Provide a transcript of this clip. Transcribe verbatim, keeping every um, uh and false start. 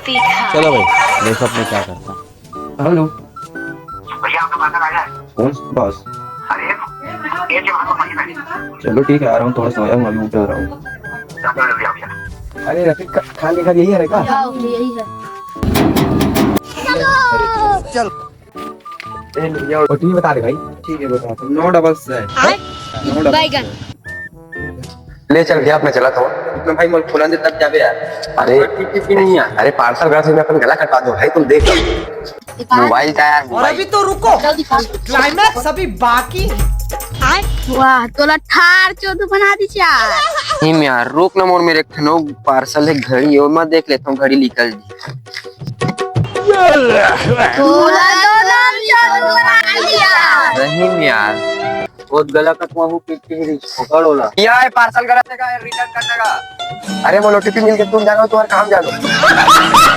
चलो भाई, देखो अब मैं क्या करता हूँ। हेलो। भैया, आपका पार्सल आ गया है। कौन बॉस? अरे, ये जो आपका पार्सल है। चलो ठीक है, आ रहा हूँ, थोड़ा सा आया हूँ, अभी उठ रहा हूँ। चलो, जल्दी आओ भैया। अरे रफीक, खा- खाली खाली यही है क्या? हाँ, यही है। चल। ए, भैया, ओटीपी बता दे भाई। ठीक है, बता दो। नौ डबल सेवन। आय? नौ डबल बैगन। ले चल भैया, मैं चला था। इतना भाई, मोर फुलन दे तब जाबे यार। अरे, टिकट भी नहीं है। अरे, पार्सल घर से मैं अपन गला कटवा दो भाई, तुम देख लो। मोबाइल का यार, और मोबाइल। अभी तो रुको, जल्दी कर। क्लाइमैक्स अभी बाकी है। वाह, तोला ठार चोदू बना दी चार। हिम यार, रुक ना मोर, मेरे एक ठन पार्सल है घड़ी, ओमा देख लेता हूँ, घड़ी निकल जी। तोला तो नाम चोदू बना दिया। रहीम यार, बहुत गलत है, तू पिट के ही पकड़ होला। या है पार्सल गलत है का, रिटर्न करने का। अरे वो ओटीपी मिल के तुम जानो, तुम्हारा काम जानो।